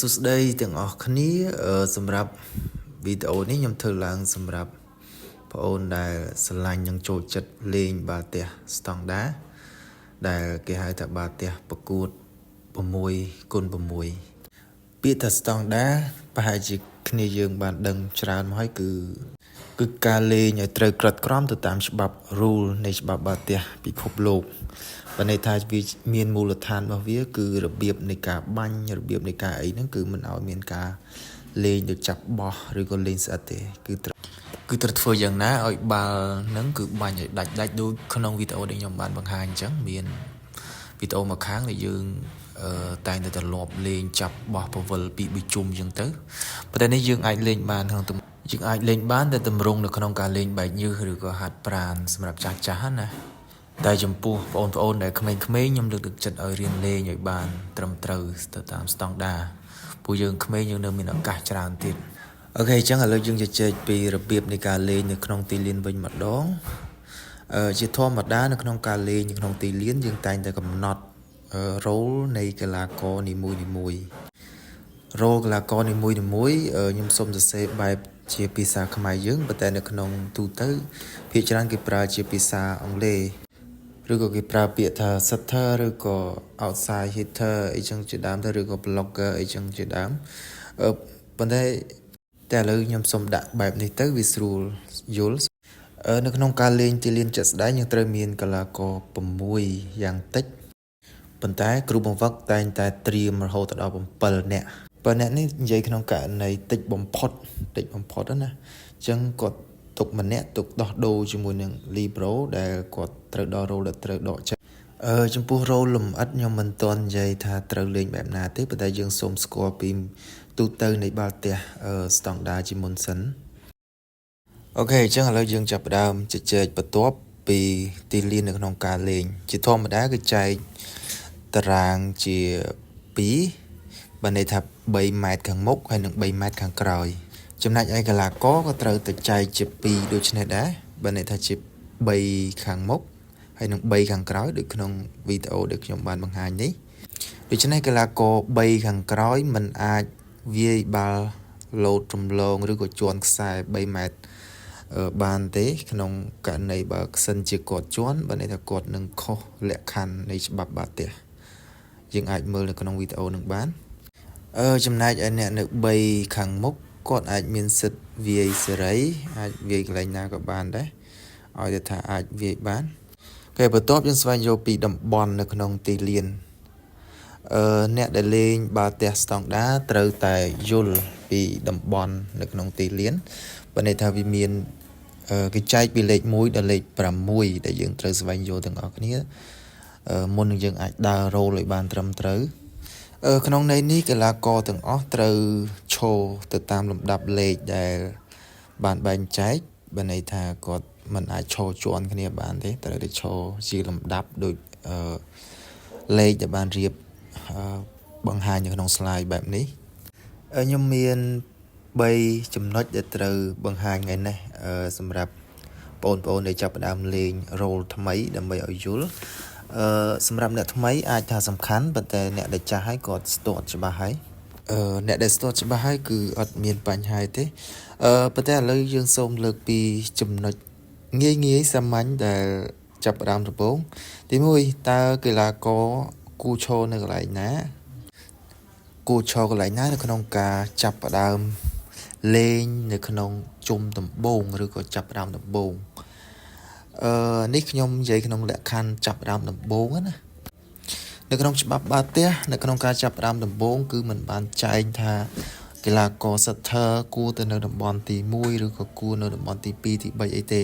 សួស្តីទាំងអស់គ្នាសម្រាប់វីដេអូនេះខ្ញុំធ្វើឡើងសម្រាប់ប្អូនដែលស្រឡាញ់និងចូលចិត្តលេងបាល់ទះស្តង់ដាដែលគេហៅថាបាល់ទះប្រកួត6គុណ6ពាក្យថាស្តង់ដាប្រហែលជាគ្នាយើងបានដឹងច្រើនមកហើយគឺការលេងឲ្យត្រូវក្រិតក្រមទៅតាមច្បាប់ rule នៃច្បាប់បាល់ទះពិភពលោកបើន័យថាវាមានមូលដ្ឋានរបស់វាគឺរបៀបនៃការបាញ់របៀបនៃការអីហ្នឹងគឺមិនឲ្យមានការលេងដូចចាប់បោះឬក៏លេងស្អិតទេគឺត្រូវធ្វើយ៉ាងណាឲ្យបាល់ហ្នឹងគឺបាញ់ឲ្យដាច់ដាច់ដូចក្នុងវីដេអូដែលខ្ញុំបានបង្ហាញអញ្ចឹងមានវីដេអូមកខាងដែលយើងតែងតែត្រឡប់លេងចាប់បោះពវិលពីបីជុំអញ្ចឹងទៅប៉ុន្តែនេះយើងអាចលេងបានក្នុងយើងអាចលេងបានតែតម្រង់នៅក្នុងការលេងបែកញើសឬក៏ហាត់ប្រាណសម្រាប់ចាស់ចាស់ណាតែចំពោះបងប្អូនដែលក្មេងៗខ្ញុំលើកទឹកចិត្តឲ្យរៀនលេងឲ្យបានត្រឹមត្រូវទៅតាមស្តង់ដាពួកយើងក្មេងយើងនៅមានឱកាសច្រើនទៀត OK អញ្ចឹងឥឡូវយើងជជែកពីរបៀបនៃការលេងនៅក្នុងទីលានវិញម្ដងអឺជាធម្មតានៅក្នុងការលេងនៅក្នុងទីលានយើងតែងតែកំណត់ role នៃកីឡាករនីមួយនីមួយ role កីឡាករនីមួយនីមួយខ្ញុំសូមសរសេរបែបជាភាសាខ្មែរយើងប៉ុន្តែនៅក្នុងទូទៅភាគច្រើនគេប្រើជាភាសាអង់គ្លេសឬក៏គេប្រើពាក្យថា setter ឬក៏ outside hitter អីចឹងជាដើមទៅឬក៏ blocker អីចឹងជាដើមអឺប៉ុន្តែតែឥឡូវខ្ញុំសូមដាក់បែបនេះទៅវាស្រួលយល់នៅក្នុងការលេងទីលានជាក់ស្ដែងយើងត្រូវមានកីឡាករ6យ៉ាងតិចប៉ុន្តែគ្រូបង្វឹកតែងតែត្រៀមរហូតដល់7នាក់7នាក់នេះនិយាយក្នុងករណីតិចបំផុតតិចបំផុតណាអញ្ចឹងគាត់ទុកម្នាក់ទុកដោះដូរជាមួយនឹង libero ដែលគាត់ត្រូវដល់ role ដែលត្រូវដកចេញ ចំពោះ role លម្អិតខ្ញុំមិនទាន់និយាយថាត្រូវលេងបែបណាទេប៉ុន្តែយើងសូមស្គាល់ពីទូទៅនៃបាល់ទះស្តង់ដាជាមុនសិន OK អញ្ចឹងឥឡូវយើងចាប់ផ្ដើមជជែកបន្ទាប់ពីទីលាននៅក្នុងការលេង ជាធម្មតាគឺចែកតារាងជា2បើន័យថា3ម៉ែត្រខាងមុខហើយនិង3ម៉ែត្រខាងក្រោយ ចំណែកឯកីឡាករក៏ត្រូវតែចែកជា2ដូចនេះដែរបើន័យថាជា3ខាងមុខហើយនិង3ខាងក្រោយដូចក្នុងវីដេអូដែលខ្ញុំបានបង្ហាញនេះដូច្នេះកីឡាករ3ខាងក្រោយមិនអាចវាយបាល់លោតរំលងឬក៏ជាន់ខ្សែ3ម៉ែត្របានទេក្នុងករណីបើសិនជាគាត់ជាន់បើន័យថាគាត់នឹងខុសលក្ខខណ្ឌនៃច្បាប់បាល់ទះយើងអាចមើលនៅក្នុងវីដេអូនឹងបានចំណែកឯអ្នកនៅ3ខាងមុខគាត់អាចមានសិទ្ធិវាយសេរីអាចវាយកន្លែងណាក៏បានដែរឲ្យតែថាអាចវាយបានគេបន្ទាប់យើងស្វែងយល់ពីតំបន់នៅក្នុងទីលានអ្នកដែលលេងបាល់ទះស្តង់ដាត្រូវតែយល់ពីតំបន់នៅក្នុងទីលានបើន័យថាវាមានគេចែកពីលេខ1ដល់លេខ6ដែលយើងត្រូវស្វែងយល់ទាំងអស់គ្នាមុននឹងយើងអាចដើរ role ឲ្យបានត្រឹមត្រូវក្នុងន័យនេះកីឡាករទាំងអស់ត្រូវឈរទៅតាមលំដាប់លេខដែលបានបែងចែកបើន័យថាគាត់មិនអាចឈរជាន់គ្នាបានទេត្រូវតែឈរជាលំដាប់ដូចលេខដែលបានរៀបបង្ហាញនៅក្នុង slide បែបនេះខ្ញុំមាន3ចំណុចដែលត្រូវបង្ហាញថ្ងៃនេះសម្រាប់បងប្អូនដែលចាប់ផ្ដើមលេង role ថ្មីដើម្បីឲ្យយល់សម្រាប់អ្នកថ្មីអាចថាសំខាន់ប៉ុន្តែអ្នកដែលចាស់ហើយគាត់ស្ទាត់ច្បាស់ហើយអ្នកដែលស្ទាត់ច្បាស់ហើយគឺអត់មានបញ្ហាទេប៉ុន្តែឥឡូវយើងសូមលើកពីចំណុចងាយងាយសាមញ្ញដែលចាប់ផ្ដើមដំបូងទី1តើកីឡាករគួរឈរនៅកន្លែងណាគួរឈរកន្លែងណានៅក្នុងការចាប់ផ្ដើមលេងនៅក្នុងជុំដំបូងឬក៏ចាប់ផ្ដើមដំបូងនេះខ្ញុំនិយាយក្នុងលក្ខខណ្ឌចាប់ផ្ដើមដំបូងណានៅក្នុងច្បាប់បាល់ទះនៅក្នុងការចាប់ផ្ដើមដំបូងគឺมันបានចែងថាកីឡាករ setter គួរទៅនៅតំបន់ទី1ឬក៏គួរនៅតំបន់ទី2ទី3អីទេ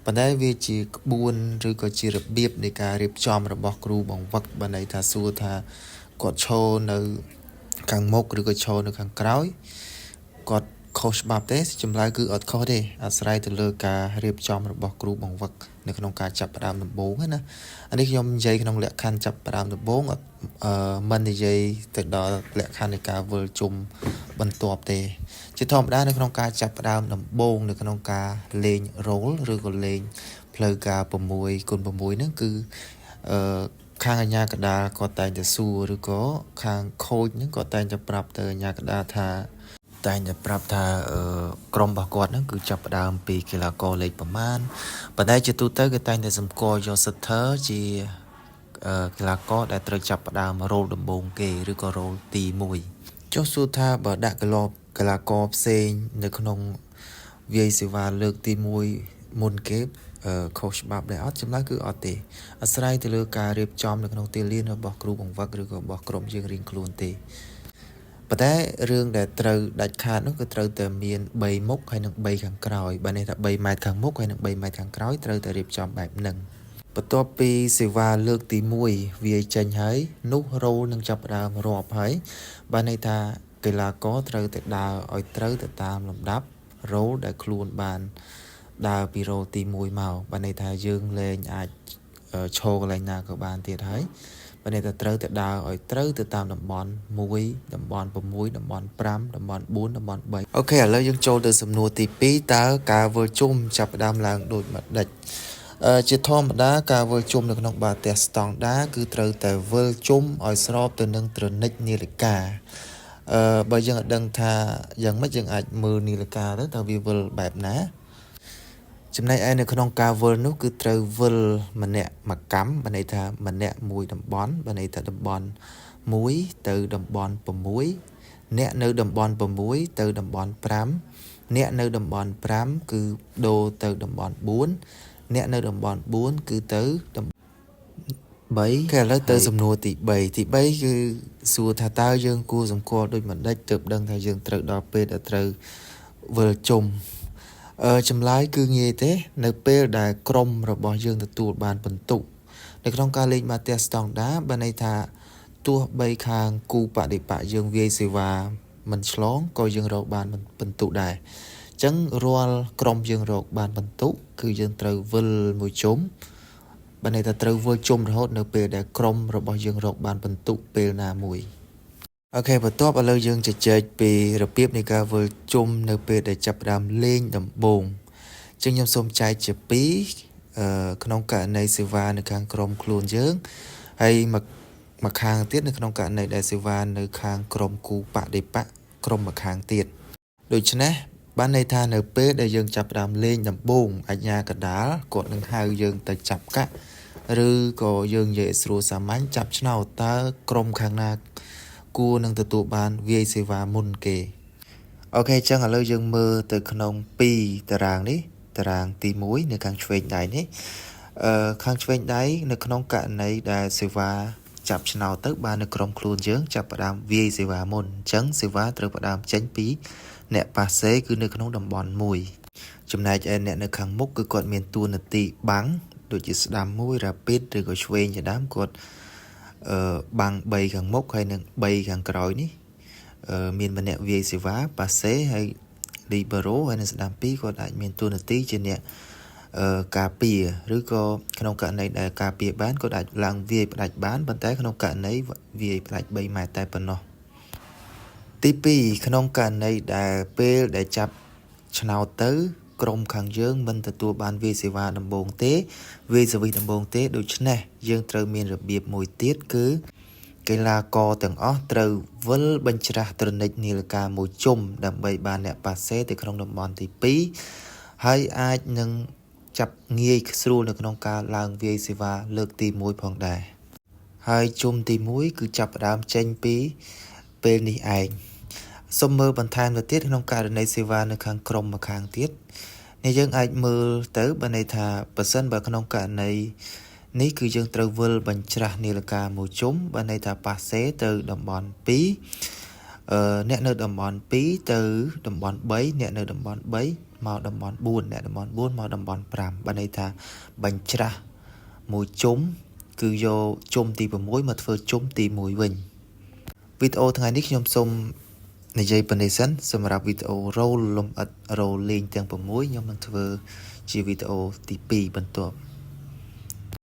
ប៉ុន្តែវាជាក្បួនឬក៏ជារបៀបនៃការរៀបចំរបស់គ្រូបង្វឹកបើន័យថាសួរថាគាត់ឈរនៅខាងមុខឬក៏ឈរនៅខាងក្រោយគាត់ខុសច្បាប់ទេចម្លើយគឺអត់ខុសទេអាស្រ័យទៅលើការរៀបចំរបស់គ្រូបង្វឹកនៅក្នុងការចាប់ផ្ដើមដំបូងណាអានេះខ្ញុំនិយាយក្នុងលក្ខខណ្ឌចាប់ផ្ដើមដំបូងអត់មិននិយាយទៅដល់លក្ខខណ្ឌនៃការវិលជុំបន្ទាប់ទេជាធម្មតានៅក្នុងការចាប់ផ្ដើមដំបូងនៅក្នុងការលេង role ឬក៏លេងផ្លូវការ6គុណ6ហ្នឹងគឺ ខាងអាជ្ញាកណ្ដាលគាត់តែងតែសួរឬក៏ខាង coach ហ្នឹងគាត់តែងតែប្រាប់ទៅអាជ្ញាកណ្ដាលថាតែងតែប្រាប់ថាអឺក្រុមរបស់គាត់ហ្នឹងគឺចាប់ផ្ដើមពីកីឡាករលេខប្រមាណប៉ុន្តែជាទូទៅគេតែងតែសម្គាល់យក setter ជាកីឡាករដែលត្រូវចាប់ផ្ដើម role ដំបូងគេឬក៏ role ទី1ចុះសួរថាបើដាក់កីឡាករផ្សេងនៅក្នុងវាយសេវាលើកទី1មុនគេខុសច្បាប់ដែរអត់ចម្លើយគឺអត់ទេអាស្រ័យទៅលើការរៀបចំនៅក្នុងទីលានរបស់គ្រូបង្វឹកឬក៏របស់ក្រុមយើងរៀងខ្លួនទេប៉ុន្តែរឿងដែលត្រូវដាច់ខាតនោះគឺត្រូវតែមាន3មុខហើយនិង3ខាងក្រោយបើនេះថា3ម៉ែត្រខាងមុខហើយនិង3ម៉ែត្រខាងក្រោយត្រូវតែរៀបចំបែបហ្នឹងបន្ទាប់ពីសេវាលើកទី1វាចេញហើយនោះ role នឹងចាប់ផ្ដើមរាប់ហើយបានន័យថាកីឡាករត្រូវតែដើរឲ្យត្រូវទៅតាមលំដាប់ role ដែលខ្លួនបានដើរពី role ទី1មកបានន័យថាយើងលែងអាចឈរកន្លែងណាក៏បានទៀតហើយបានន័យថាត្រូវតែដើរឲ្យត្រូវទៅតាមតំបន់1តំបន់6តំបន់5តំបន់4តំបន់3OK ឥឡូវយើងចូលទៅសំណួរទី2តើការវិលជុំចាប់ផ្ដើមឡើងដូចម្ដេចជាធម្មតាការវិលជុំនៅក្នុងបាល់ទះស្តង់ដាគឺត្រូវតែវិលជុំឲ្យស្របទៅនឹងទ្រនិចនាឡិកាអឺបើយើងអត់ដឹងថាយ៉ាងម៉េចយើងអាចមើលនាឡិកាទៅតើវាវិលបែបណាចំណែកឯនៅក្នុងការវិលនោះគឺត្រូវវិលម្នាក់មួយកម្មបានន័យថាម្នាក់មួយតំបន់បានន័យថាតំបន់1ទៅតំបន់6អ្នកនៅតំបន់6ទៅតំបន់5អ្នកនៅតំបន់5គឺដូរទៅតំបន់4អ្នកនៅតំបន់4គឺទៅតំ3គេឥឡូវទៅសំណួរទី3ទី3គឺសួរថាតើយើងគួរសម្គាល់ដូចម្ដេចទើបដឹងថាយើងត្រូវដល់ពេលដែលត្រូវវិលជុំអឺចម្លើយគឺងាយទេ នៅពេលដែលក្រុមរបស់យើងទទួលបានពិន្ទុនៅក្នុងការលេងបាល់ទះស្តង់ដាបានន័យថាទោះបីខាងគូបដិបកយើងវាយសេវាមិនឆ្លងក៏យើងរកបានពិន្ទុដែរអញ្ចឹងរាល់ក្រុមយើងរកបានពិន្ទុគឺយើងត្រូវវិលមួយជុំបានន័យថាត្រូវវិលជុំរហូតនៅពេលដែលក្រុមរបស់យើងរកបានពិន្ទុពេលណាមួយ OK បន្ទាប់ឥឡូវយើងជជែកពីរបៀបនៃការវិលជុំនៅពេលដែលចាប់ផ្ដើមលេងដំបូងចឹងខ្ញុំសូមចែកជា2អឺក្នុងករណីសេវានៅខាងក្រុមខ្លួនយើងហើយមកមកខាងទៀតនៅក្នុងករណីដែលសេវានៅខាងក្រុមគូបដិបកក្រុមម្ខាងទៀតដូច្នេះបានន័យថានៅពេលដែលយើងចាប់ផ្ដើមលេងដំបូងអាជ្ញាកណ្ដាលគាត់នឹងហៅយើងទៅចាប់កាក់ឬក៏យើងនិយាយស្រួលសាមញ្ញចាប់ឆ្នោតតើក្រុមខាងណាគួរនឹងទទួលបានវាយសេវាមុនគេOK អញ្ចឹងឥឡូវយើងមើលទៅក្នុង2តារាងនេះតារាងទី1នៅខាងឆ្វេងដៃនេះអឺខាងឆ្វេងដៃនៅក្នុងករណីដែលសេវាចាប់ឆ្នោតទៅបាននៅក្រុមខ្លួនយើងចាប់ផ្ដើមវាយសេវាមុនអញ្ចឹងសេវាត្រូវផ្ដើមចេញពីអ្នកប៉ាសេគឺនៅក្នុងតំបន់1ចំណែកឯអ្នកនៅខាងមុខគឺគាត់មានតួនាទីបាំងដូចជាស្ដាំមួយ rapid ឬក៏ឆ្វេងជាដើមគាត់អឺបាំង3ខាងមុខហើយនិង3ខាងក្រោយនេះអឺមានម្នាក់វាយសេវាប៉ាសេហើយ libero ហើយនៅស្ដាំ2គាត់អាចមានតួនាទីជាអ្នកអឺការពារឬក៏ក្នុងករណីដែលការពារបានគាត់អាចឡើងវាយផ្ដាច់បានប៉ុន្តែក្នុងករណីវាយផ្ដាច់3ម៉ែត្រតែប៉ុណ្ណោះទី2ក្នុងករណីដែលពេលដែលចាប់ឆ្នោតទៅក្រុមខាងយើងមិនទទួលបានវាយសេវាដំបូងទេវាយសវិសដំបូងទេដូច្នេះយើងត្រូវមានរបៀបមួយទៀតគឺកីឡាករទាំងអស់ត្រូវវិលបញ្ច្រាស់ទ្រនិចនាឡិកាមួយជុំដើម្បីបានអ្នកប៉ាសេទៅក្នុងតំបន់ទី2ហើយអាចនឹងចាប់ងាយស្រួលនៅក្នុងការឡើងវាយសេវាលើកទី1ផងដែរហើយជុំទី1គឺចាប់ផ្ដើមចេញពីពេលនេះឯងសូមមើលបន្ថែមទៅទៀតក្នុងករណីសេវានៅខាងក្រុមម្ខាងទៀតនេះយើងអាចមើលទៅបើន័យថាប៉ះសិនបើក្នុងករណីនេះគឺយើងត្រូវវិលបញ្ច្រាស់នាឡិកាមួយជុំបើន័យថាប៉ាសេទៅតំបន់2អឺអ្នកនៅតំបន់2ទៅតំបន់3អ្នកនៅតំបន់3មកតំបន់4អ្នកតំបន់4មកតំបន់5បើន័យថាបញ្ច្រាស់មួយជុំគឺយកជុំទី6មកធ្វើជុំទី1វិញវីដេអូថ្ងៃនេះខ្ញុំសូមនិយាយប៉ុណ្ណេះសិនសម្រាប់វីដេអូ role លំអិត role លេងទាំង6ខ្ញុំនឹងធ្វើជាវីដេអូទី2បន្ទាប់។